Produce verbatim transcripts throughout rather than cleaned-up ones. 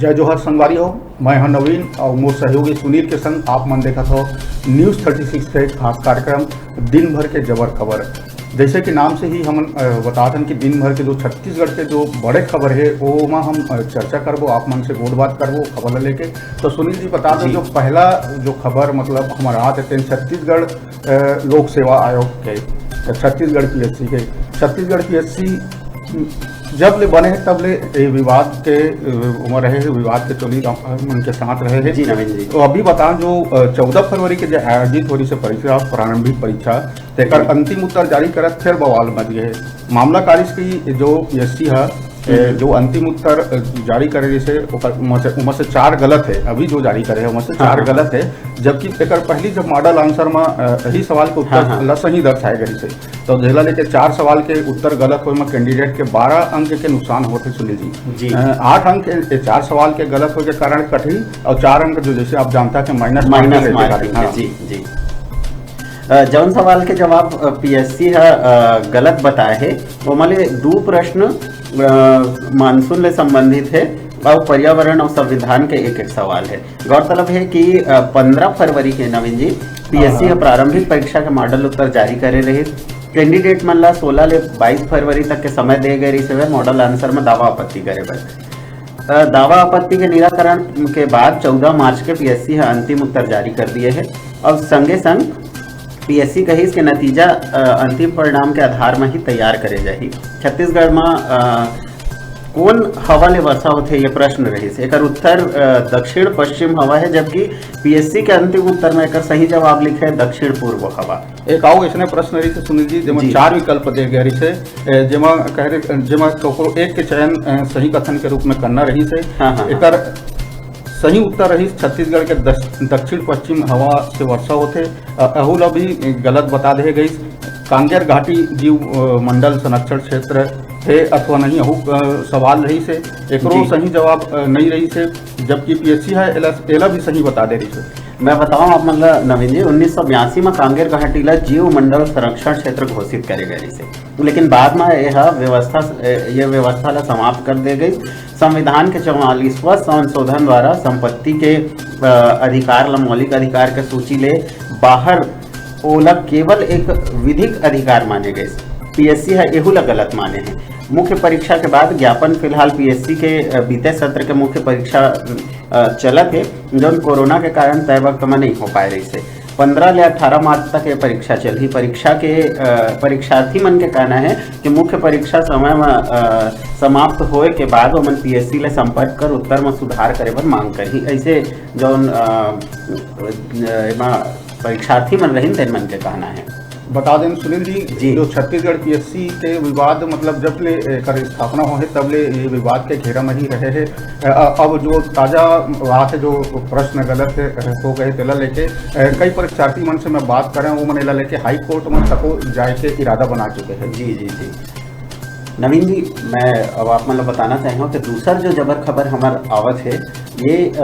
जय जोहार संगवारी हो, मैं हूं नवीन और मोर सहयोगी सुनील के संग आप मन देखत हो News Thirty Six के खास कार्यक्रम दिन भर के जबर खबर। जैसे कि नाम से ही हमन, अ, बतात हन कि दिन भर के जो छत्तीसगढ़ के जो बड़े खबर हे, ओमा हम, अ, चर्चा करबो, आप मन से गोठ बात करबो खबर ला लेके। तो सुनील जी, बता दो, जी। जो पहला जो खबर, मतलब, हमारा आत हे तेन छत्तीसगढ़, अ, लोक सेवा आयोग के, छत्तीसगढ़ पीएससी के, छत्तीसगढ़ पीएससी जब ले बने हे, तब ले ये विवाद के, अ, ओमा रहे हे, विवाद के चोली मन के साथ रहे हे। जी, नवीन जी। तो अभी बताओ, जो, अ, चौदह फरवरी के जो आयोजित हो रही से परीक्षा, प्रारंभिक परीक्षा, तेकर जी। अंतिम उत्तर जारी करत फेर बवाल मच गए हे। मामला कारिस की जो पीएससी ह, ए, हम्म। जो अंतिम उत्तर, अ, जारी करे रहिस हे, ओकर, ओमा से, ओमा से चार गलत हे, अभी जो जारी करे हे, ओमा से हाँ, चार हाँ, गलत हे, जबकि एकर पहली जब मॉडल आंसर म, अ, यही सवाल के उत्तर हाँ, हाँ। ला सही दर्शाए गए हे, तो जेला लेके चार सवाल के उत्तर गलत होए म कैंडिडेट के बारह अंक के नुकसान होत हे, सुनील जी। जी। अ, आठ अंक के, चार सवाल के गलत होए के कारण कटही और चार अंक जो, जैसे आप जानता कि माइनस मार्किंग माइनस लेके मार्किंग जाथे। के, हाँ। जी, जी। अ, जौन सवाल के जवाब, अ, पीएससी ह, अ, गलत बताए हे, ओमा ले दू प्रश्न, अ, मानसून ले संबंधित हे और पर्यावरण और संविधान के एक-एक सवाल हे। गौरतलब हे कि, अ, पंद्रह फरवरी के, नवीन जी, पीएससी ह हाँ। प्रारंभिक परीक्षा के मॉडल उत्तर जारी करे रहिस। कैंडिडेट मन ला सोलह ले बाईस फरवरी तक के समय दे गए रहिस हवे मॉडल आंसर म दावा आपत्ति करे बर। अ, दावा आपत्ति के निराकरण के बाद चौदह मार्च के पीएससी ह अंतिम उत्तर जारी कर दिए हे। अब संगे संग पीएससी कहिस के नतीजा, अ, अंतिम परिणाम के आधार म ही तैयार करे जाही। छत्तीसगढ़ म, अ, कोन हवा ले वर्षा होथे, ये प्रश्न रहिस। एकर उत्तर, अ, दक्षिण पश्चिम हवा हे, जबकि पीएससी के अंतिम उत्तर म एकर सही जवाब लिखे हे दक्षिण पूर्व हवा। एक अउ अइसने प्रश्न रहिस हे सुनील जी, जेमा जी। चार विकल्प दे गए रहिस हे, ए, जेमा कह रहे, जेमा ककरो एक के चयन, अ, सही कथन के रूप में करना रहिस हे। हाँ, हाँ, हाँ। एकर सही उत्तर रहिस छत्तीसगढ़ के दस-, दक्षिण पश्चिम हवा से वर्षा होथे। अ, अहू ला भी गलत बता दे गइस। कांगेर घाटी जीव, अ, मंडल संरक्षण क्षेत्र हे अथवा नहीं, अहू, अ, सवाल रहिस हे। एकरो जी। सही जवाब, अ, नहीं रहिस हे, जबकि पीएससी ह एला, एला भी सही बता दे रहिस हे। मैं बताऊं आप मन ला, नवीन जी, उन्नीस सौ बयासी में कांगेर घाटी ला जीव मंडल संरक्षण क्षेत्र घोषित करे गए रहिस हे, लेकिन बाद में यह व्यवस्था, ये व्यवस्था ला समाप्त कर दे गई। संविधान के चौवालीसवां संशोधन द्वारा संपत्ति के, अ, अधिकार ला मौलिक अधिकार के सूची ले बाहर ओला केवल एक विधिक अधिकार माने गए। पीएससी ह एहू ला गलत माने हे। मुख्य परीक्षा के बाद ज्ञापन फिलहाल पीएससी के, अ, बीते सत्र के मुख्य परीक्षा, अ, चलत हे, जौन कोरोना के कारण तय वक्त म नहीं हो पाए रहिस हे। पंद्रह ले अठारह मार्च तक ये परीक्षा चलही। परीक्षा के, अ, परीक्षार्थी मन के कहना हे कि मुख्य परीक्षा समय म, अ, समाप्त होए के बाद ओमन पीएससी ले संपर्क कर उत्तर म सुधार करे बर मांग करही। ऐसे जौन, अ, अ, एमा परीक्षार्थी मन रहिन, तेन मन के कहना हे। बता दें सुनील जी, जी। जो छत्तीसगढ़ पीएससी के विवाद, मतलब, जब ले एकर स्थापना होहे, तब ले ये विवाद के घेरा में ही रहे हे। अ, अ, अब जो ताजा बात हे, जो प्रश्न गलत हे, अ, हो गए, तेला लेके, अ, कई परीक्षार्थी मन से मैं बात करें, वो मन एला लेके हाई कोर्ट में तको जाए के इरादा बना चुके हैं। जी, जी, जी। नवीन जी, मैं अब आप मन ल बताना चाहूँ कि दूसर जो जबर खबर हमर आवत हे, ये, अ,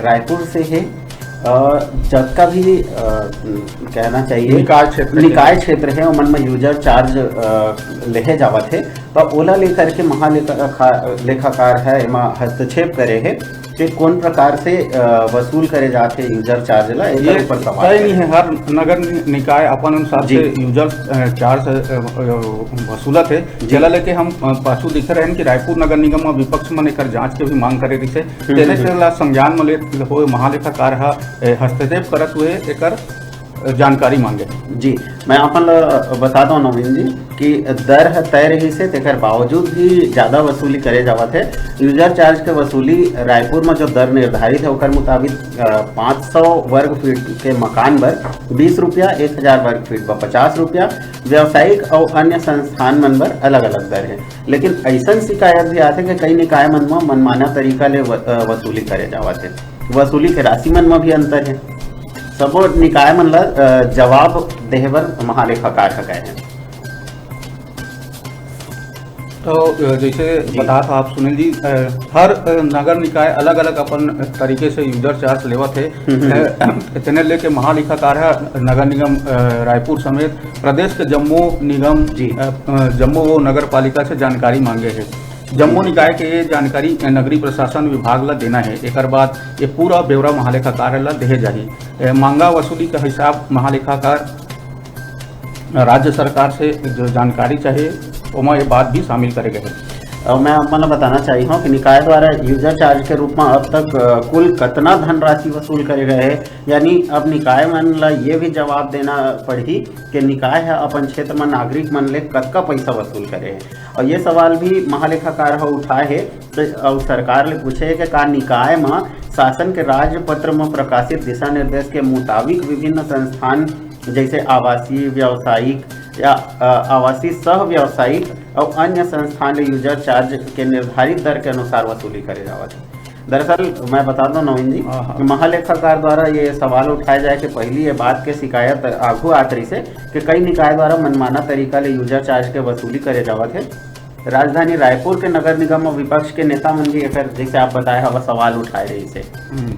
रायपुर से हे। अ, जतका भी, अ, कहना चाहिए, निकाय क्षेत्र के निकाय क्षेत्र हे, ओमन म यूजर चार्ज, अ, लेहे जावत हे, त ओला लेकर के महालेखा-, लेखाकार ह एमा हस्तक्षेप करे हे कि कौन प्रकार से, अ, वसूल करे जाथे यूजर चार्ज ला, एकर ये ऊपर सवाल तय करे। नहीं हे, हर नगर नि-, निकाय अपन अनुसार जी। से यूजर, अ, चार्ज, अ, अ, वसूलत हे। जी। जेला लेके हम, अ, पाछू देखे रहन कि रायपुर नगर निगम म विपक्ष मन एकर जांच के भी मांग करे रहिसे। हम्म, तेने हम्म। से ला संज्ञान म लेत हुए महालेखाकार ह, ए, हस्तक्षेप करत हुए एकर, अ, जानकारी मांगे। जी, मैं आप मन ल बता दो नवीन जी कि दर ह तय रहिसे, तेकर बावजूद भी ज्यादा वसूली करे जावत हे। यूजर चार्ज के वसूली रायपुर म जो दर निर्धारित हे, ओकर मुताबिक, अ, पाँच सौ वर्ग फीट के मकान बर बीस रुपया, एक हजार वर्ग फीट बर पचास रुपया, व्यावसायिक अउ अन्य संस्थान मन बर अलग-अलग दर हे। लेकिन अइसन शिकायत भी आथे कि कई निकाय मन म मनमाना तरीका ले व-, अ, वसूली करे जावत हे। वसूली के राशि मन म भी अंतर हे। सबो निकाय मन ल, अ, जवाब देहे बर महालेखाकार ह कहे हे। तो, अ, जैसे जी। बतात हव आप सुनील जी, अ, हर, अ, नगर निकाय अलग-अलग अपन तरीके से यूजर चार्ज लेवत हे। हम्म, हम्म। अ, तेने लेके महालेखाकार ह नगर निगम, अ, रायपुर समेत प्रदेश के जम्मो निगम, जी। अ, अ, जम्मो वो नगर पालिका से जानकारी मांगे हे। जम्मो निकाय के ये जानकारी नगरीय प्रशासन विभाग ला देना हे। एकर बाद ये पूरा ब्यौरा महालेखाकार ला देहे जाही। ए, मांगा वसूली का हिसाब महालेखाकार राज्य सरकार से जो जानकारी चाहिए, ओमा ये बात भी शामिल करे गए हे। और मैं आप मन ला बताना चाहिए हूँ कि निकाय द्वारा यूजर चार्ज के रूप में अब तक, अ, कुल कतना धनराशि वसूल करे गए हे, यानी अब निकाय मन ला ये भी जवाब देना पड़ही कि निकाय ह अपन क्षेत्र में नागरिक मन ले कतका पैसा वसूल करे हे। और ये सवाल भी महालेखाकार ह उठाए हे, तो और सरकार ले पूछे हे कि का निकाय म शासन के राज्य पत्र म प्रकाशित दिशा निर्देश के मुताबिक विभिन्न संस्थान जैसे आवासीय, व्यावसायिक या, अ, आवासीय सह व्यावसायिक और अन्य संस्थान ले यूजर चार्ज के निर्धारित दर के अनुसार वसूली करे जावत हे। दरअसल मैं बता दूं नवीन जी, हाँ, हाँ। महालेखाकार द्वारा ये सवाल उठाए जाए कि पहली ये बात के शिकायत आघू आत रही से कि कई निकाय द्वारा मनमाना तरीका ले यूजर चार्ज के वसूली करे जावत हे। राजधानी रायपुर के नगर निगम और विपक्ष के नेता मन भी एकर, जैसे आप बताए हवा, सवाल उठाए रही से। हम्म।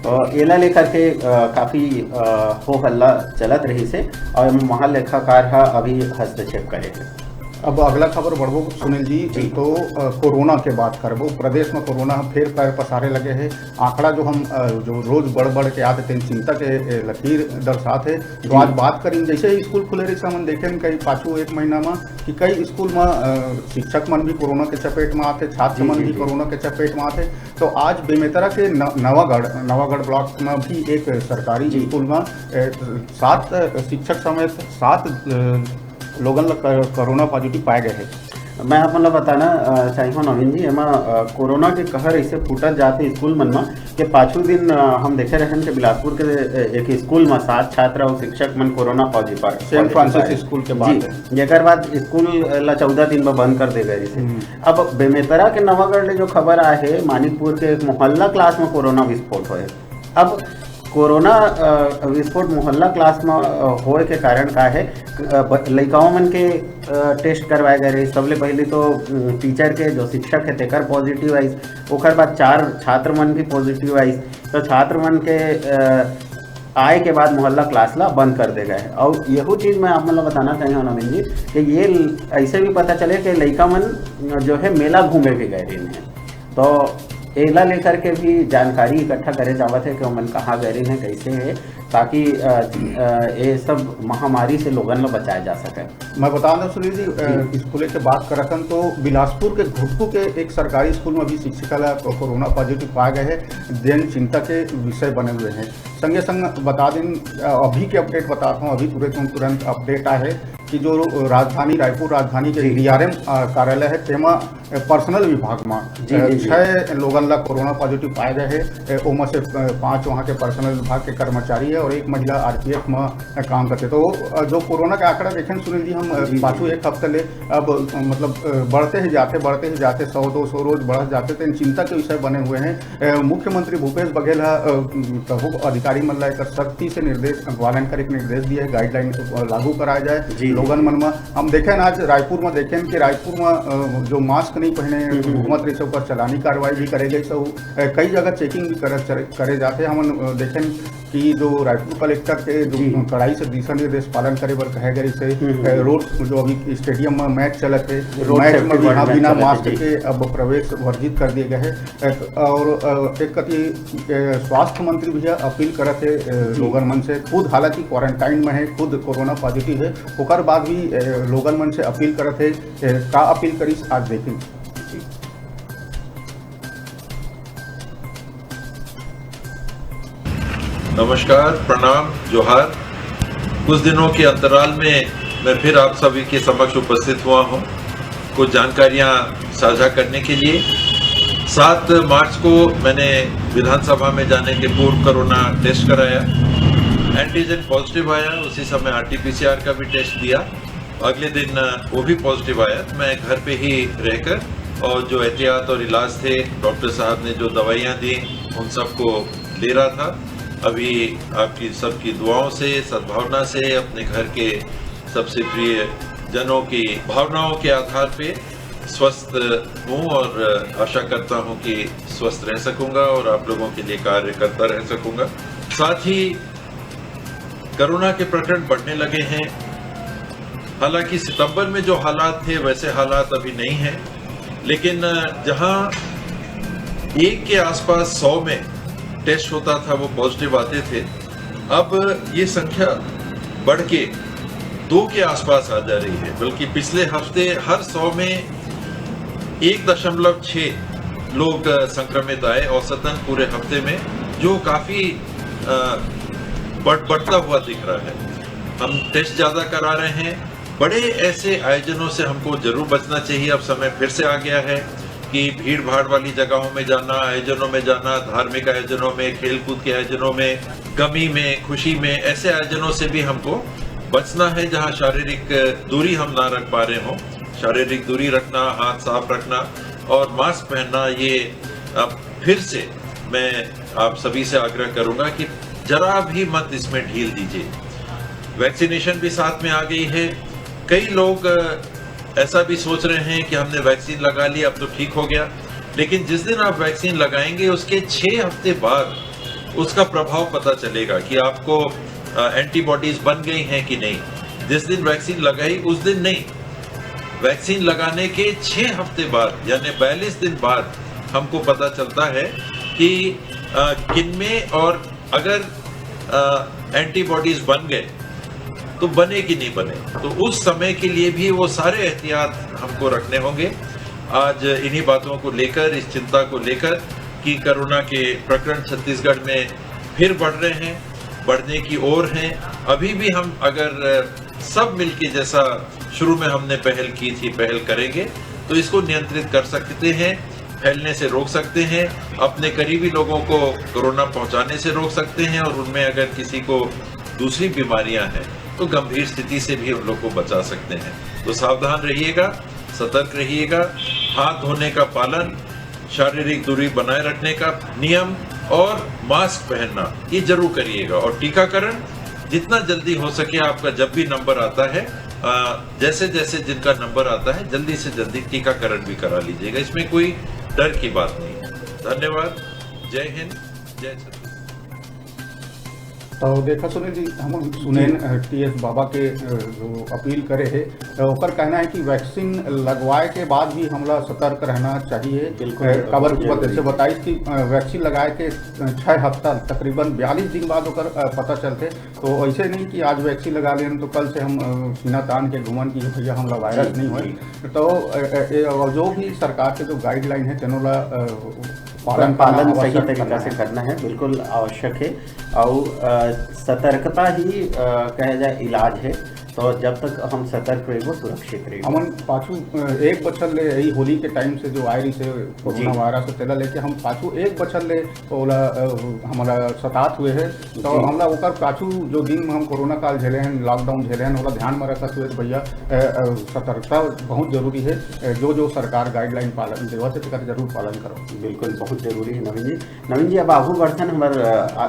और एला लेकर के, अ, काफी, अ, हो हल्ला चलत रही से और महालेखाकार ह अभी हस्तक्षेप करे हे। अब अगला खबर बढ़बो सुनील जी, जी। तो, अ, कोरोना के बात करबो। प्रदेश में कोरोना ह फेर पैर पसारे लगे हे। आंकड़ा जो हम, अ, जो रोज बढ़ बढ़ के आते तेन चिंता के, ए, लकीर दर्शात हे। तो जी। आज बात करिन, जैसे ही स्कूल खुले रही से हमन देखेन कई पाछू एक महीना में कि कई स्कूल में, अ, शिक्षक मन भी कोरोना के चपेट में आते, छात्र जी, मन जी, भी जी। कोरोना के चपेट में आते। तो आज बेमेतरा के न-, नवागढ़, नवागढ़ ब्लॉक में भी एक सरकारी जी। स्कूल में, ए, सात शिक्षक समेत सात, अ, लोगन ला कर-, कोरोना पॉजिटिव पाए गए हे। मैं आप मन ला बताना, अ, चाहिए हूँ नवीन जी, एमा, अ, कोरोना के कहर ऐसे फूटत जाते स्कूल मन में कि पाछू दिन, अ, हम देखे रहन कि बिलासपुर के, अ, एक स्कूल में सात छात्र और शिक्षक मन corona positive, saint positive Francis पाए। स्कूल के जी, बात है। जेकर बाद स्कूल ला चौदह दिन में बंद कर दे गए रहिसे। हम्म। अब बेमेतरा के नवागढ़ ले जो खबर आए हे, मानिकपुर के एक मोहल्ला क्लास में कोरोना विस्फोट होए। अब कोरोना, अ, विस्फोट मोहल्ला क्लास में, अ, होए के कारण का हे? अ, ब-, लइकाओं मन के, अ, टेस्ट करवाए गए रहिस। सबले पहले तो, उम, टीचर के जो शिक्षक हे तेकर पॉजिटिव आइस, ओकर बाद चार छात्र मन भी पॉजिटिव आइस। तो छात्र मन के, अ, आए के बाद मोहल्ला क्लास ला बंद कर दे गए हे। और यहू चीज मैं आप मन ला बताना चाहिए नवीन जी कि ये ल-, ऐसे भी पता चले कि लइका मन जो है मेला घूमे भी गए रहिन हे। तो एला लेकर के भी जानकारी इकट्ठा करे जावत हे कि ओमन कहाँ गए रहिन हे, कैसे हे, ताकि, अ, अ, ये सब महामारी से लोगन ला बचाया जा सके। मैं बता दूं सुनील जी, अ, जी। स्कूल के बात करत हन तो बिलासपुर के घुटकू के एक सरकारी स्कूल में भी शिक्षिका ला को-, कोरोना पॉजिटिव पाए गए हे, जेन चिंता के विषय बने हुए हे। संगे संग बता दें, अ, अभी के अपडेट बताता हूँ, अभी तुरंत, तुरंत अपडेट आए हे कि जो राजधानी, रायपुर राजधानी के जी। डीआरएम, अ, कार्यालय हे, तेमा, अ, पर्सनल विभाग में, जी, अ, जी, जी। छह लोगन ला कोरोना पॉजिटिव पाए गए हे। अ, ओमा से, अ, पांच वहाँ के पर्सनल विभाग के कर्मचारी हे और एक महिला आरपीएफ में, अ, काम करथे। तो, अ, जो कोरोना के आंकड़ा देखेन सुनील जी, हम, अ, जी, जी। पाछू एक हफ्ता ले अब, अ, मतलब, अ, बढ़ते ही जाथे, बढ़ते ही जाथे, सौ दो सौ रोज बढ़त जाथे, तो इन चिंता के विषय बने हुए हे। अ, मुख्यमंत्री भूपेश बघेल ह, अ, कभू अधिकारी मन ला एकर सख्ती से निर्देश, पालन करे के निर्देश दिए हे, गाइडलाइन, अ, लागू कराए जाए। जी, जी। लोगन मन म हम देखेन, आज रायपुर म देखेन कि रायपुर म, अ, जो मास्क नहीं पहने हम्म, हम्म। घूमत रहिस ओकर चलानी कार्रवाई भी करे गई, तो, अ, कई जगह चेकिंग भी करे, करे जाथे। हमन, अ, देखेन कि जो रायपुर कलेक्टर के जो जी। कड़ाई से दिशा निर्देश पालन करे बर कहे गए से, हम्म, हम्म। अ, रोड जो अभी स्टेडियम में मैच चलत हे, रोड मैच सेफ्टी में बिना, वर्ड मैच बिना चलत हे, मास्क जी। के अब प्रवेश वर्जित कर दिए गए हे। अ, और, अ, एक कति, अ, स्वास्थ्य मंत्री भी अपील करत हे, अ, जी। लोगन मन से, खुद हालांकि क्वारंटाइन में हे, खुद कोरोना पॉजिटिव हे, ओकर बाद भी, अ, लोगन मन से अपील करत हे, अ, का अपील करिस, आज देखें। जी। नमस्कार, प्रणाम, जोहार। कुछ दिनों के अंतराल में मैं फिर आप सभी के समक्ष उपस्थित हुआ हूं कुछ जानकारियां साझा करने के लिए। सात मार्च को मैंने विधानसभा में जाने के पूर्व कोरोना टेस्ट कराया, एंटीजन पॉजिटिव आया, उसी समय आरटीपीसीआर का भी टेस्ट दिया। अगले दिन, अ, वो भी पॉजिटिव आया, तो मैं घर पे ही रहकर और जो एहतियात और इलाज थे, डॉक्टर साहब ने जो दवाइयाँ दी, उन सबको ले रहा था। अभी आपकी सबकी दुआओं से, सद्भावना से, अपने घर के सबसे प्रिय जनों की भावनाओं के आधार पे स्वस्थ हूँ और आशा करता हूँ कि स्वस्थ रह सकूँगा और आप लोगों के लिए कार्य करता रह सकूँगा। साथ ही कोरोना के प्रकरण बढ़ने लगे हैं, हालांकि सितंबर में जो हालात थे वैसे हालात अभी नहीं हैं, लेकिन जहां एक के आसपास सौ में टेस्ट होता था, वो पॉजिटिव आते थे, अब ये संख्या बढ़ के दो के आसपास आ जा रही है। बल्कि पिछले हफ्ते हर सौ में एक दशमलव छः लोग संक्रमित आए औसतन पूरे हफ्ते में, जो काफ़ी बढ़ बढ़ता हुआ दिख रहा है। हम टेस्ट ज़्यादा करा रहे हैं। बड़े ऐसे आयोजनों से हमको जरूर बचना चाहिए। अब समय फिर से आ गया है कि भीड़ भाड़ वाली जगहों में जाना, आयोजनों में जाना, धार्मिक आयोजनों में, खेलकूद के आयोजनों में, गमी में, खुशी में, ऐसे आयोजनों से भी हमको बचना है जहां शारीरिक दूरी हम ना रख पा रहे हों। शारीरिक दूरी रखना, हाथ साफ रखना और मास्क पहनना, ये अब फिर से मैं आप सभी से आग्रह करूंगा कि जरा भी मत इसमें ढील दीजिए। वैक्सीनेशन भी साथ में आ गई है। कई लोग ऐसा भी सोच रहे हैं कि हमने वैक्सीन लगा ली, अब तो ठीक हो गया। लेकिन जिस दिन आप वैक्सीन लगाएंगे, उसके छः हफ्ते बाद उसका प्रभाव पता चलेगा कि आपको एंटीबॉडीज बन गई हैं कि नहीं। जिस दिन वैक्सीन लगाई, उस दिन नहीं, वैक्सीन लगाने के छः हफ्ते बाद, यानी बयालीस दिन बाद हमको पता चलता है कि किनमें और अगर एंटीबॉडीज बन गए तो बने कि नहीं बने। तो उस समय के लिए भी वो सारे एहतियात हमको रखने होंगे। आज इन्हीं बातों को लेकर, इस चिंता को लेकर कि कोरोना के प्रकरण छत्तीसगढ़ में फिर बढ़ रहे हैं, बढ़ने की ओर हैं, अभी भी हम अगर सब मिलके, जैसा शुरू में हमने पहल की थी, पहल करेंगे तो इसको नियंत्रित कर सकते हैं, फैलने से रोक सकते हैं, अपने करीबी लोगों को कोरोना पहुंचाने से रोक सकते हैं और उनमें अगर किसी को दूसरी बीमारियां हैं तो गंभीर स्थिति से भी उन लोग को बचा सकते हैं। तो सावधान रहिएगा, सतर्क रहिएगा। हाथ धोने का पालन, शारीरिक दूरी बनाए रखने का नियम और मास्क पहनना, ये जरूर करिएगा। और टीकाकरण जितना जल्दी हो सके, आपका जब भी नंबर आता है, जैसे जैसे जिनका नंबर आता है, जल्दी से जल्दी टीकाकरण भी करा लीजिएगा। इसमें कोई डर की बात नहीं है। धन्यवाद। जय हिंद। जय छत्तीसगढ़। तो देखा सुनील जी, हम सुनेन टीएस बाबा के जो अपील करे है, ओकर कहना है कि वैक्सीन लगवाए के बाद भी हमला सतर्क रहना चाहिए। बिल्कुल। काबर की बात जैसे बताइस कि वैक्सीन लगाए के छः हफ्ता, तकरीबन बयालीस दिन बाद ओकर पता चलते। तो ऐसे नहीं कि आज वैक्सीन लगा लेन तो कल से हम सीना तान के घूमन कि भैया हमला वायरस नहीं होए। तो जो भी सरकार के जो गाइडलाइन है, तेनोला पालन, पालन सही तरीका से करना है, बिल्कुल आवश्यक है। और सतर्कता ही कहे जाए इलाज है। तो जब तक हम सतर्क रहिबो, सुरक्षित रहिबो। हमन पाछू एक बछर ले, यही होली के टाइम से जो आए रही से कोरोना वायरस, तेला लेके हम पाछू एक बछर ले ओला हमारा सतात हुए है। तो हमला ओकर पाछू जो दिन हम कोरोना काल झेले हैं, लॉकडाउन झेले हैं, ओला ध्यान में रखत हुए भैया सतर्कता बहुत जरूरी है। जो जो सरकार गाइडलाइन पालन देवत है, तेकर जरूर पालन करो। बिल्कुल, बहुत जरूरी है नवीन जी। नवीन जी, अब आगू बढ़थन हमर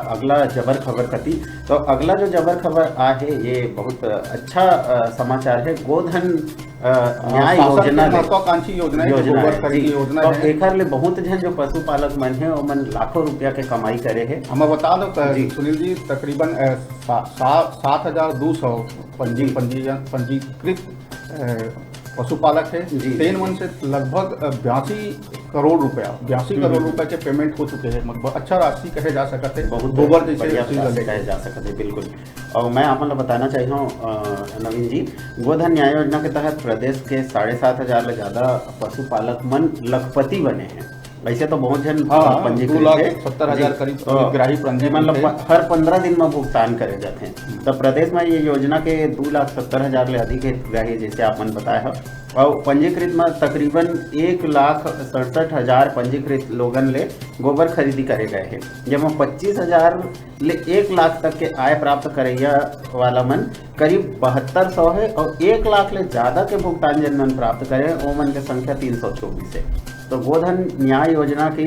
अगला जबर खबर कती। तो अगला जो जबर खबर आ है, ये बहुत अच्छा समाचार है। गोधन न्याय योजना, महत्वाकांक्षी योजना है, योजना है। योजना तो है। एकर ले बहुत झन जो पशुपालक मन है, ओमन लाखों रुपया के कमाई करे है। हम बता दो सुनील जी, तकरीबन सात हजार दो सौ पंजी पंजीकृत पशुपालक है। तेन मन से लगभग बयासी करोड़ रुपया, बयासी करोड़ रुपया के पेमेंट हो चुके हैं। मतलब अच्छा राशि कहे जा सकते हैं। बहुत गोबर जैसे कहे जा सकते हैं, बिल्कुल। और मैं आप लोग बताना चाहिए हूँ नवीन जी, गोधन न्याय योजना के तहत प्रदेश के साढ़े सात हजार ले ज्यादा पशुपालक मन लखपति बने हैं। वैसे तो बहुत जन हाँ, पंजीकृत है, सत्तर हजार करीब हितग्राही पंजीकृत है। हर पंद्रह दिन में भुगतान करे जाते हैं। तो प्रदेश में ये योजना के दो लाख सत्तर हजार ले अधिक हितग्राही, जैसे आप मन बताए हो, और पंजीकृत में तकरीबन एक लाख सड़सठ हजार पंजीकृत लोगन ले गोबर खरीदी करे गए हैं, जेमा पच्चीस हजार ले एक लाख तक के आय प्राप्त करैया वाला मन करीब बहत्तर सौ है और एक लाख ले ज्यादा के भुगतान जिन मन प्राप्त करे, वो मन के संख्या तीन सौ चौबीस है। तो गोधन न्याय योजना के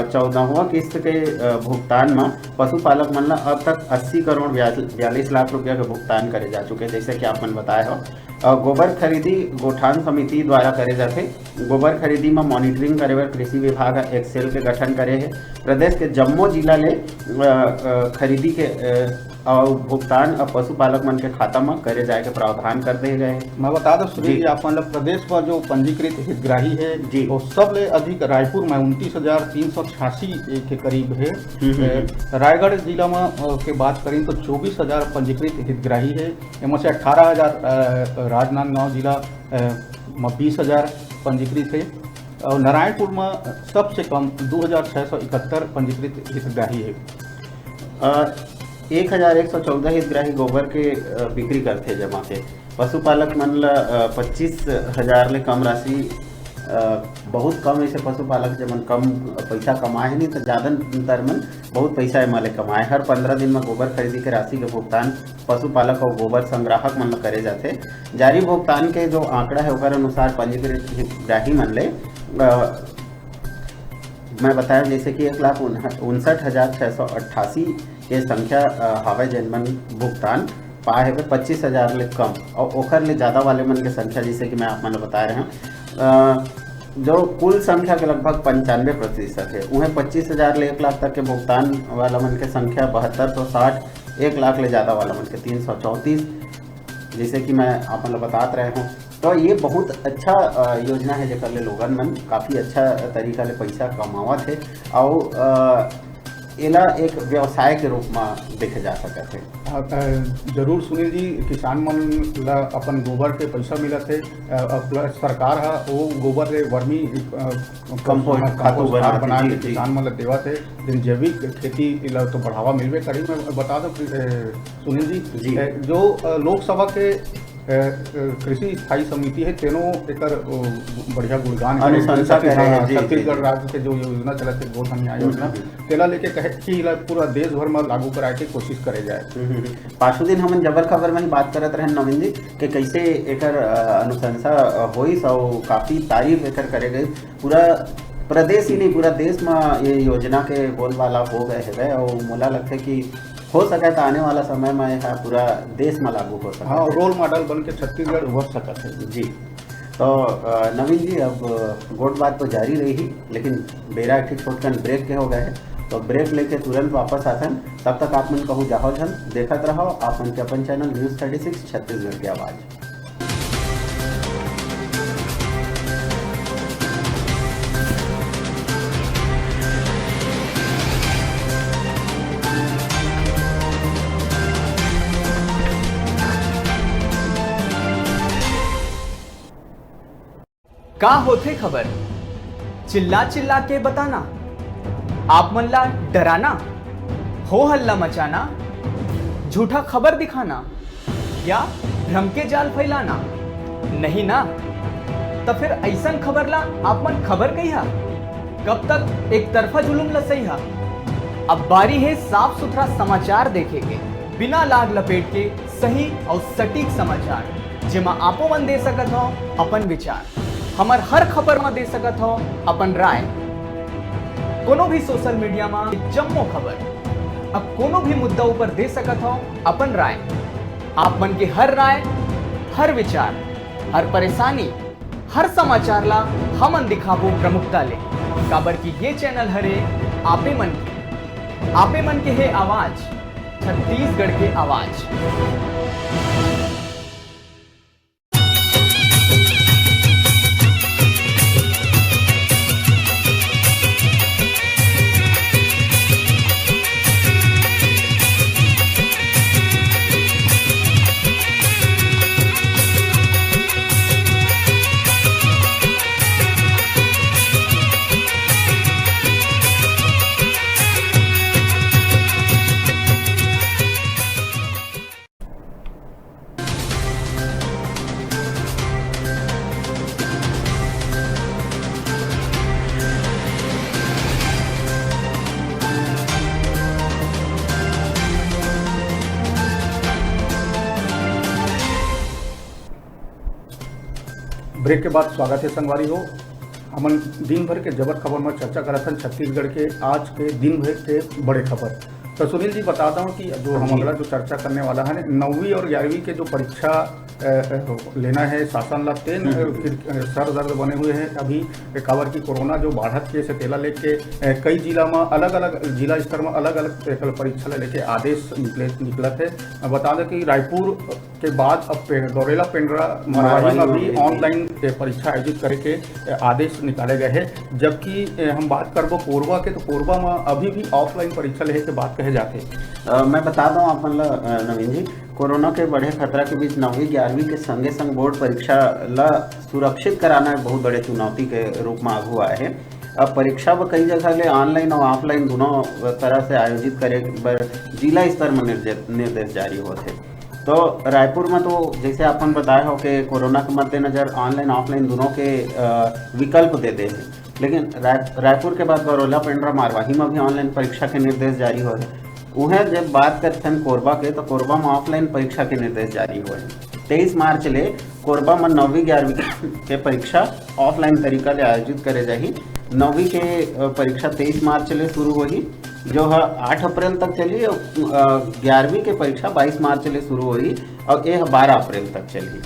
चौदहवां किस्त के भुगतान में पशुपालक मन ला अब तक अस्सी करोड़ बयालीस लाख रुपया के भुगतान करे जा चुके, जैसे कि आप मन बताए हो। गोबर खरीदी गोठान समिति द्वारा करे जाते। गोबर खरीदी में मॉनिटरिंग करे बर कृषि विभाग एक्सेल के गठन करे है। प्रदेश के जम्मो जिला ले खरीदी के अउ भुगतान अब पशुपालक मन के खाता म करे जाए के प्रावधान कर दे गए हे। मैं बता दो सुनील जी। जी, आप मन ल प्रदेश म जो पंजीकृत हितग्राही हे, जी। वो सबले अधिक रायपुर म उनतीस हजार तीन सौ छियासी के करीब हे। हम्म, हम्म, ए, हम्म। रायगढ़ जिला म, अ, के बात करें तो चौबीस हजार पंजीकृत हितग्राही हे। एमा से अठारह हजार, अ, राजनांदगांव जिला, अ, म बीस हजार पंजीकृत हे। अउ नारायणपुर म सबसे कम दू हजार छह सौ इकहत्तर पंजीकृत हितग्राही हे। अ, एक हजार एक सौ चौदह हितग्राही गोबर के, अ, बिक्री करथे, जमा के। पशुपालक मन ल, अ, पच्चीस हजार ले कम राशि, अ, बहुत कम ऐसे पशुपालक, जेमन कम पैसा कमाए हे, नहीं तो ज्यादातर मन बहुत पैसा एमा ले कमाए। हर पंद्रह दिन म गोबर खरीदी के राशि के भुगतान पशुपालक अउ गोबर संग्राहक मन ल करे जाथे। जारी भुगतान के जो आंकड़ा है, ओकर अनुसार पंजीकृत हितग्राही मन ले, अ, मैं बताया जैसे कि एक लाख उनसठ हजार छह सौ अट्ठासी के संख्या, अ, हावय, जेन मन भुगतान पाए हवे पच्चीस हजार ले कम, अउ ओखर ले ज्यादा वाले मन के संख्या, जैसे कि मैं आप मन ल बता रहे हूँ, अ, जो कुल संख्या के लगभग पंचानवे प्रतिशत है, उहें पच्चीस हजार ले एक लाख तक के भुगतान वाला मन के संख्या बहत्तर सौ साठ, एक लाख ले ज्यादा वाला मन के तीन सौ चौंतीस, जैसे कि मैं आप मन ल बतात रहे हूँ। तो ये बहुत अच्छा, अ, योजना है, जेकर ले लोगन मन काफी अच्छा तरीका ले पैसा कमावत हे, अउ, अ, एला एक व्यवसाय के रूप म देखे जा सकत हे। अ, अ, जरूर सुनील जी, किसान मन ल अपन गोबर के पैसा मिलत हे, अ, अ, plus सरकार ह वो गोबर ले वर्मी, अ, compost, हाँ, खातू compost खाद बनाथे, बना जी, के जी। किसान मन ल देवत हे, जेन जैविक खेती ला तो बढ़ावा मिलबे करही। मैं बता दूं कि, अ, सुनील जी, जी। अ, जो, अ, लोकसभा के, अ, अ, कृषि स्थायी समिति हे, तेनो एकर, अ, बढ़िया गुणगान करे, अनुशंसा जैसे कि, करे हे, हाँ, जी, जी, छत्तीसगढ़ जी। राज्य के जो योजना चलत हे, गोधन न्याय हम्म, योजना, हम्म। तेला लेके कहे कि एला पूरा देश भर म लागू कराए के कोशिश करे जाए। हम्म, हम्म। पाछू दिन हमन जबर खबर म ही बात करत रहन नवीन जी, कि कैसे एकर, अ, अनुशंसा, अ, होइस अउ काफी तारीफ एकर करे गई। पूरा प्रदेश ही नहीं, पूरा देश म ये योजना के बोलबाला हो गए हवे, अउ मोला लगथे कि हो सकय त आने वाला समय म ये ह पूरा देश म लागू हो सकत हाँ, हे। Role model बन के छत्तीसगढ़ उभर सकत हे। जी। तो, अ, नवीन जी, अब गोठ बात तो जारी रही, लेकिन बेरा एक ठे छोटकन break के हो गए हे, तो break लेके तुरंत वापस आथन। तब तक आप मन कहूँ जाहो झन, देखत रहो आप मन के अपन channel News thirty six Chhattisgarh के आवाज़। का होथे खबर? चिल्ला चिल्ला के बताना, आप मन ला डराना, हो हल्ला मचाना, झूठा खबर दिखाना या भ्रम के जाल फैलाना, नहीं ना? त फिर अइसन खबर ला आप मन खबर कहिहा? कब तक एक तरफा जुलुम ला सहिहा? अब बारी हे साफ सुथरा समाचार देखे के, बिना लाग लपेट के सही अउ सटीक समाचार, जेमा आपो मन दे सकत हव अपन विचार। हमर हर खबर म दे सकत हव अपन राय। कोनो भी social media म जम्मो खबर, अब कोनो भी मुद्दा ऊपर दे सकत हव अपन राय। आप मन के हर राय, हर विचार, हर परेशानी, हर समाचार ला हमन दिखाबो प्रमुखता ले, काबर कि ये channel हरे आपे मन के, आपे मन के हे आवाज, छत्तीसगढ़ के आवाज। Break के बाद स्वागत हे संगवारी हो। हमन दिन भर के जबर खबर म चर्चा करत हन छत्तीसगढ़ के आज के दिन भर के बड़े खबर। तो सुनील जी, बता दूं कि जो हम जी। अगला जो चर्चा करने वाला है, नौवीं और ग्यारहवीं के जो परीक्षा, अ, अ, लेना है शासन ला, तेन, हम्म, अ, हम्म। फिर, अ, सर दर्द बने हुए हैं अभी, काबर कि कोरोना जो बाढ़त केस है, तेला लेके, अ, कई जिला में अलग-अलग, जिला स्तर में अलग-अलग एकर परीक्षा ला लेके आदेश निकले, निकलत है। अ, बता दें कि रायपुर के बाद अब पे-, गौरेला पेंड्रा मरवाही मरवाही में में भी भी। ऑनलाइन, अ, परीक्षा आयोजित करे के, अ, आदेश निकाले गए हैं। जबकि, अ, हम बात करबो कोरबा के, तो कोरबा में अभी भी ऑफलाइन परीक्षा लेहे के बात कहे जाथे। अ, मैं बता दूं आप मन ल, अ, नवीन जी, कोरोना के बढ़े खतरा के बीच नौवीं ग्यारहवीं के संगे संग बोर्ड परीक्षा ल सुरक्षित कराना एक बहुत बड़े चुनौती के रूप में आगू आए हे। अब परीक्षा ब कई जगह ले ऑनलाइन और ऑफलाइन दोनों तरह से आयोजित करे बर जिला स्तर में निर्जे-, निर्देश जारी होत हे। तो रायपुर में तो जैसे अपन बताए हो कि कोरोना के मद्देनजर ऑनलाइन ऑफलाइन दोनों के, अ, विकल्प दे दे हे, लेकिन राय-, रायपुर के बाद गौरेला पेंड्रा मरवाही में भी ऑनलाइन परीक्षा के निर्देश जारी होए हे। उहें जब बात करथन कोरबा के, तो कोरबा में ऑफलाइन परीक्षा के निर्देश जारी होए हे। तेईस मार्च ले कोरबा में नौवीं ग्यारहवीं के परीक्षा ऑफलाइन तरीका ले आयोजित करे जाही। नौवीं के, अ, परीक्षा तेईस मार्च ले शुरू होही, जो ह आठ अप्रैल तक चलही, और, अ, ग्यारहवीं के परीक्षा बाईस मार्च ले शुरू होही और ये ह बारह अप्रैल तक चलही।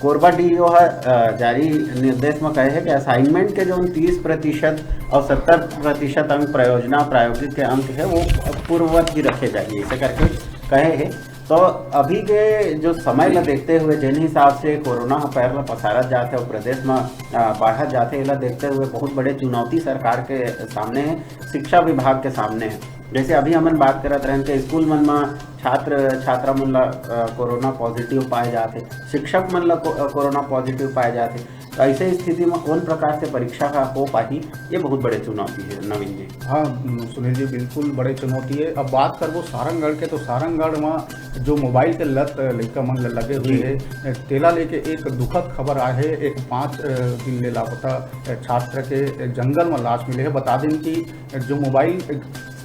कोरबा डीईओ ह, अ, जारी निर्देश में कहे हे कि असाइनमेंट के जो तीस प्रतिशत और सत्तर प्रतिशत अंक परियोजना प्रायोगिक के अंक है, वो पूर्ववत ही रखे जाही, ऐसे करके कहे हे। तो अभी के जो समय ला देखते हुए, जिन हिसाब से कोरोना ह पैर ला पसारत जात हे और प्रदेश में, अ, बाढ़त जात हे, एला देखते हुए बहुत बड़े चुनौती सरकार के सामने हे, शिक्षा विभाग के सामने हे। जैसे अभी हमन बात करत रहन के स्कूल मन में छात्र छात्रा मन ला, अ, कोरोना पॉजिटिव पाए जात हे, शिक्षक मन ला को-, अ, कोरोना पॉजिटिव पाए जात हे, तो ऐसे स्थिति में कौन प्रकार से परीक्षा ह हो पाही, ये बहुत बड़े चुनौती हे, नवीन जी। हाँ, सुनील जी, बिल्कुल बड़े चुनौती हे। अब बात करबो सारंगढ़ के, तो सारंगढ़ में जो मोबाइल के लत लइका मन ल लगे हुए जी। हे, तेला लेके एक दुखद खबर आए हे। एक पाँच, अ, दिन ले लापता, अ, छात्र के जंगल में लाश मिले हे। बता दें कि जो मोबाइल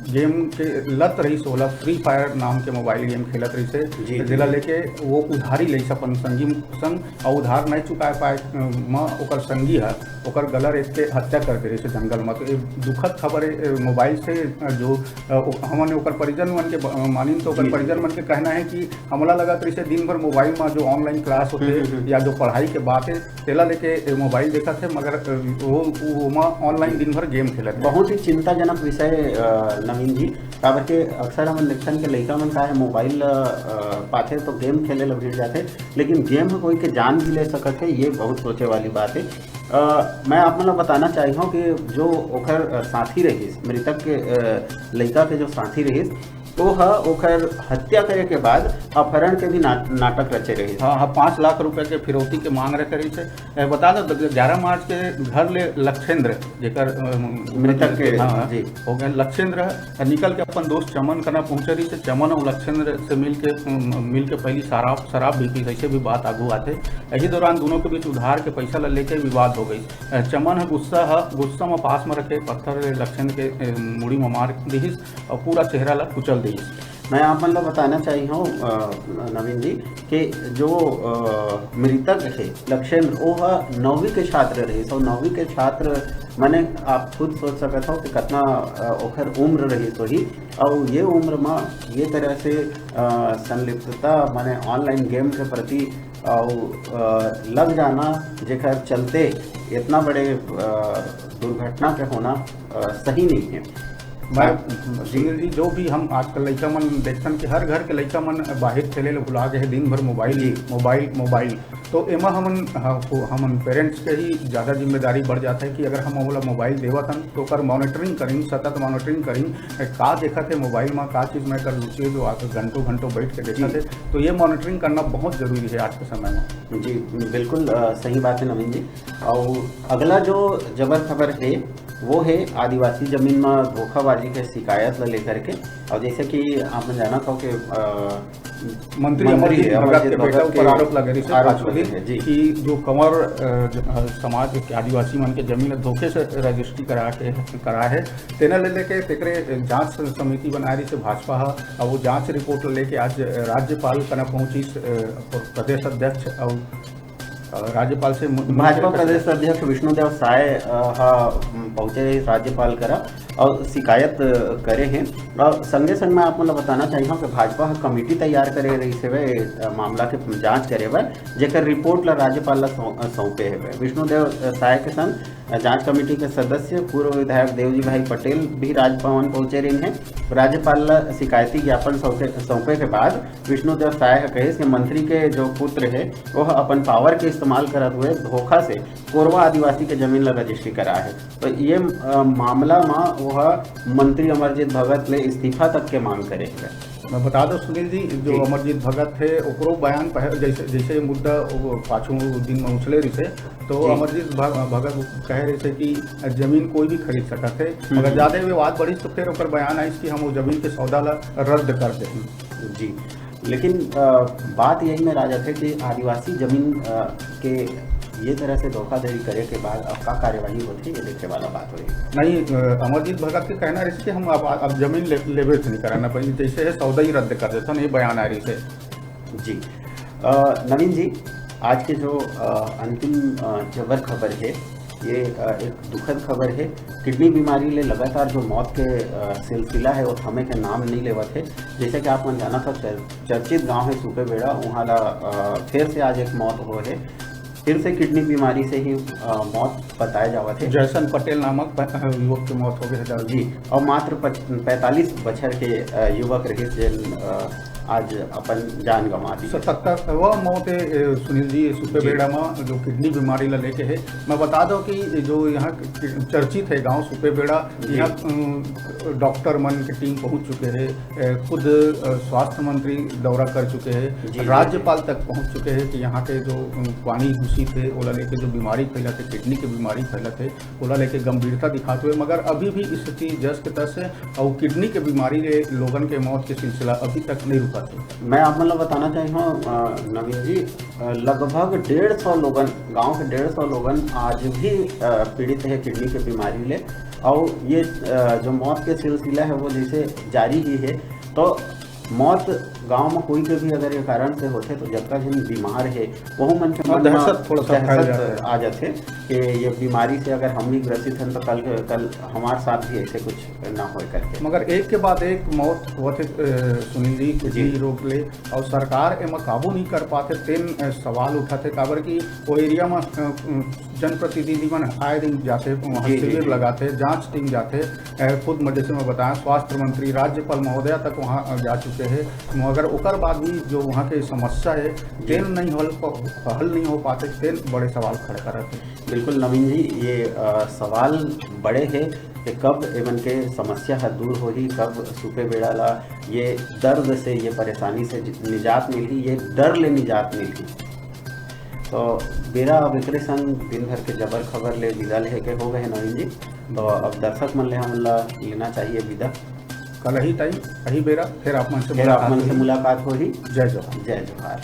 गेम के लत रहिस, ओला फ्री फायर नाम के मोबाइल गेम खेलत रहिस हे, जी, जी। जेला लेके वो उधारी लइस अपन संगी संग, अउ उधार नहीं चुकाए पाए, अ, म ओकर संगी ह ओकर गला रेत के हत्या कर दे रहिस हे जंगल म। तो ये दुखद खबर हे, अ, मोबाइल से, अ, जो, अ, ओ-, हमन ओकर परिजन मन के ब-, मानिन तो ओकर जी, जी, परिजन जी। मन के कहना हे कि हमला लगत रहिस हे दिन भर मोबाइल म जो ऑनलाइन क्लास होथे हम्म, हम्म, हम्म। या जो पढ़ाई के बात हे, तेला लेके ए मोबाइल देखत हे, मगर, अ, वो, वो ओमा ऑनलाइन दिन भर गेम खेलत हे। बहुत ही चिंताजनक विषय, अ, नवीन जी, काबर के अक्सर हमन देखथन के लइका मन का हे मोबाइल ल, अ, पाथे तो गेम खेले ल भिड़ जाथे, लेकिन गेम ह कोई के जान भी ले सकत हे, ये बहुत सोचे वाली बात हे। अ, मैं आप मन ल बताना चाही हूँ कि जो ओकर, अ, साथी रहिस, मृतक के, अ, लइका के जो साथी रहिस, वो ह ओकर हत्या करे के बाद अपहरण के भी ना-, नाटक रचे रहिस। हाँ, हाँ, पाँच लाख रुपए के फिरौती के मांग रखे रहिस हे। ए, बता दो, ग्यारह मार्च के घर ले लक्षेंद्र, जेकर, अ, मृतक के, हाँ, हाँ, जी। हो गए, लक्षेंद्र ह निकल के अपन दोस्त चमन कना पहुंचे रहिस हे। चमन और लक्षेंद्र से मिल के, अम, मिल के पहली शराब, शराब भी पी, ऐसे भी बात आगू आथे। यही दौरान दोनों के बीच उधार के पैसा ल लेके विवाद हो गई। अ, चमन ह गुस्सा ह, गुस्सा म पास म रखे पत्थर ले लक्षेंद्र के, अ, मुड़ी म मार दिहिस और पूरा चेहरा ला कुचल दिहिस। मैं आप मन ला बताना चाही हूँ, अ, नवीन जी, कि जो, अ, मृतक हे लक्षेंद्र, वो ह नौवीं के छात्र रहिस, और नौवीं के छात्र, माने आप खुद सोच सकत हो कि कितना, अ, ओकर उम्र रहिस होही, और ये उम्र में ये तरह से, अ, संलिप्तता, माने ऑनलाइन गेम के प्रति, और, अ, लग जाना, जेकर चलते इतना बड़े, अ, दुर्घटना के होना, अ, सही नहीं है। मैं, आप, जी। सुनील जी, जो भी हम आजकल लइका मन देखथन कि हर घर के लइका मन बाहिर खेले ले भुला गए हे, दिन भर मोबाइल, जी। Mobile, mobile. तो एमा हमन, हाँ, को-, हमन पेरेंट्स के ही ज़्यादा जिम्मेदारी बढ़ जाता है कि अगर हम ओला मोबाइल देवत हन, तो ओकर मॉनिटरिंग करिन, सतत मॉनिटरिंग करिन, ए, का देखत हे मोबाइल में, का चीज़ में एकर रुचि हे, जो आके घंटों, घंटों बैठ के देखत जी। हे। तो ये मॉनिटरिंग करना बहुत ज़रूरी है आज के समय में। जी, बिल्कुल, अ, सही बात है नवीन जी। और अगला जो जबर खबर है, वो है आदिवासी जमीन में धोखाबाजी के शिकायत ला लेकर के। और जैसे कि आप जाना था कि, अ, मंत्री मंत्री अमरजीत भगत अमरजीत के बेटा भगत ऊपर के आरोप लगे रहिस हे आरोप पाछू लगे दिन हे, जी। कि जो कंवर, अ, ज-, अ, समाज के आदिवासी मन के जमीन ला धोखे से रजिस्ट्री करा के, करा हे, तेना ले लेके तेकरे जांच समिति बनाए रहिस हे भाजपा ह। अब वो जांच रिपोर्ट ला लेके आज राज्यपाल कना पहुंचिस, अ, प्रदेश अध्यक्ष और अ, राज्यपाल से मु-, भाजपा मुलाकात प्रदेश अध्यक्ष विष्णुदेव साय, अ, ह, म, पहुंचे रहिस राज्यपाल करा अउ शिकायत, अ, करे हे। अउ संगे संग मैं आप मन ल बताना चाहिहूं कि भाजपा ह कमेटी तैयार करे रहिस हवय, अ, मामला के जांच करे बर, जेकर रिपोर्ट ल राज्यपाल ल सौं-, अ, सौंपे हवय। विष्णुदेव, अ, साय के संग, अ, जांच कमेटी के सदस्य पूर्व विधायक देवजी भाई पटेल भी राजभवन पहुंचे रहिन हे। राज्यपाल ल शिकायती ज्ञापन सौंपे, सौंपे के बाद विष्णुदेव साय ह कहिस कि मंत्री के जो पुत्र हे, वो ह अपन पावर के इस्तेमाल करत हुए धोखा से कोरवा आदिवासी के जमीन ल रजिस्ट्री करा हे। तो ये, अ, मामला म वो ह मंत्री अमरजीत भगत ले इस्तीफा तक के मांग करे हे। मैं बता दो सुनील जी, जो जी। अमरजीत भगत हे, ओकरो बयान पह-, जैसे, जैसे मुद्दा वो पाछू दिन में उछले रहिस हे, तो जी। अमरजीत भ-, भगत कहे रहिस हे कि जमीन कोई भी खरीद सकत हे, हम्म। मगर ज्यादा विवाद बढ़िस तो फिर ओकर बयान आइस कि हम वो जमीन के सौदा ला रद्द कर देहन। जी, लेकिन, अ, बात यही में आ जाथे कि आदिवासी जमीन, अ, के ये तरह से धोखाधड़ी करे के बाद अब का कार्यवाही होथे, ये देखे वाला बात होही। नहीं, अ, अमरजीत भगत के कहना रहिस कि हम अब, अब जमीन ले-, लेबे से नहीं कराना पड़ी, जैसे है सौदा ही रद्द कर देथन, ये बयान आ रहिस हे। जी। अ, नवीन जी, आज के जो, अ, अंतिम, अ, जबर खबर हे, ये, अ, एक दुखद खबर हे। किडनी बीमारी ले लगातार जो मौत के, अ, सिलसिला हे, वो थमे के नाम नहीं लेवत हे। जैसे कि आप मन जानत हो, चर-, चर्चित गांव हे सुपेबेड़ा, उहाँ ला, अ, फिर से आज एक मौत होए हे। फिर से किडनी बीमारी से ही, अ, मौत बताए जावत हे। जैसन पटेल नामक प-, अ, युवक के मौत हो गए हे। जी, और मात्र पच-, पैंतालीस बछर के, अ, युवक रहिस, जेन, अ, आज अपन जान गंवा दी। सतहत्तर वह मौत हे, अ, सुनील जी, सुपेबेड़ा जी। में जो किडनी बीमारी ला लेके हे। मैं बता दो कि जो यहाँ के चर्चित हे गांव सुपेबेड़ा, जी। यहाँ, अम, डॉक्टर मन के टीम पहुंच चुके हे, अ, खुद, अ, स्वास्थ्य मंत्री दौरा कर चुके हे, जी, जी, राज्यपाल जी। तक पहुंच चुके हे कि यहाँ के जो, अम, पानी दूषित हे, ओला लेके जो बीमारी फैलत हे, किडनी के बीमारी फैलत हे, ओला लेके गंभीरता दिखाते हुए, मगर अभी भी स्थिति जस के तस हे और किडनी के बीमारी ले लोगन के मौत के सिलसिला अभी तक नहीं रुका थे। मैं आप मन ला बताना चाहिए हूँ, अ, नवीन जी, अ, लगभग डेढ़ सौ लोगन, गांव के डेढ़ सौ लोगन आज भी, अ, पीड़ित हे किडनी के बीमारी ले। और ये, अ, जो मौत के सिलसिला हे, वो जैसे जारी ही हे। तो मौत गांव में कोई के भी अगर ये कारण से होथे, तो जतका झन बीमार हे, वहू मन के हाँ, मन में दहशत थोड़ा सा फैल दहशत जाता है। आ जाथे कि ये बीमारी से अगर हम भी ग्रसित हन, तो कल, कल हमारे साथ भी ऐसे कुछ ना होए करके। मगर एक के बाद एक मौत होथे, अ, सुनील जी, जी। किडनी रोग ले, और सरकार एमा काबू नहीं कर पाथे, तेन, अ, सवाल उठाथे, काबर कि वो एरिया में, अ, अ, जनप्रतिनिधि मन आए दिन जाथे, वहाँ जी, जी, शिविर जी। लगाथे, जांच टीम जाथे, अ, खुद म-, जैसे मैं बताया, स्वास्थ्य मंत्री, राज्यपाल महोदया तक वहाँ, अ, जा चुके हे, मगर ओकर बाद भी जो वहाँ के समस्या हे, जी। तेन नहीं हल प-, हल नहीं हो पाथे, तेन बड़े सवाल खड़े करत हे। बिल्कुल नवीन जी, ये, अ, सवाल बड़े हे कि कब एमन के समस्या ह दूर होही, कब सुपेबेड़ा ला ये दर्द से, ये परेशानी से जि-, निजात मिलही, ये डर ले निजात मिलही। तो बेरा अब एकरे संग दिन भर के जबर खबर ले विदा लेहे के हो गए हे नवीन जी। तो अब दर्शक मन ले हमन ला लेना चाहिए विदा। कल ही टाइम, यही बेरा, फिर आप मन से फिर आप मन से मुलाकात होही। मुलाकात होही। जय जोहार। जय जोहार।